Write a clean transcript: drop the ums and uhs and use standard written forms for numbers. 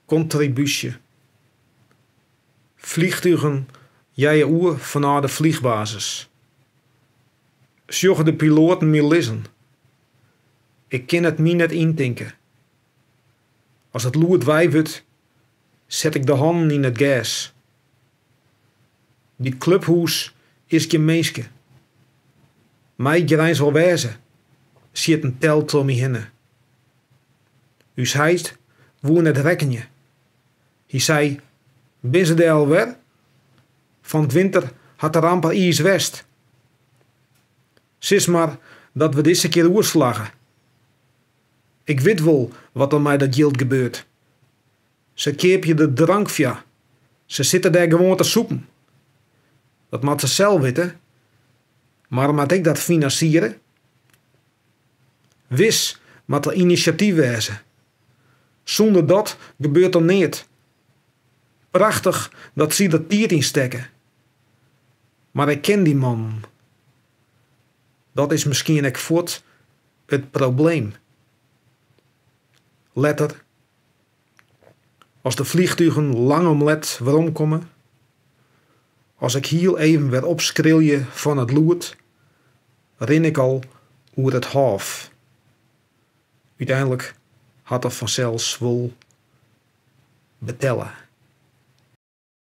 Kontribúsje. Vliegtugen jeie oer fanôf de fleanbasis. Sjogge de piloaten my lizzen? Ik kin it my net yntinke. As it lûd weiwurdt, set ik de hannen yn it gers. By it kluphûs is gjin minske. Mei ik hjir eins wol wêze? Sjit in tel troch my hinne. Us heit woe net rekkenje. Hy sei, Binne se dêr al wer? Fan 't winter hat der amper iis west. Sis mar dat we dizze kear oerslagge. Ik wit wol wat der mei dat jild gebeurt. Se keapje der drank foar. Se sitte dêr gewoan te sûpen. Dat moatte se sels witte, mar moat ik dat finansiere? Wis moat der inisjatyf wêze. Sûnder dat gebeurt der neat. Prachtich dat sy der tiid yn stekke. Mar ik ken dy mannen. Dat is miskien ek fuort it probleem. Letter, as de fleantugen lang om let weromkomme, as ik hiel even wer opskrilje fan it lûd, rin ik al oer it hôf. Uteinlik hat er fansels wol betelle.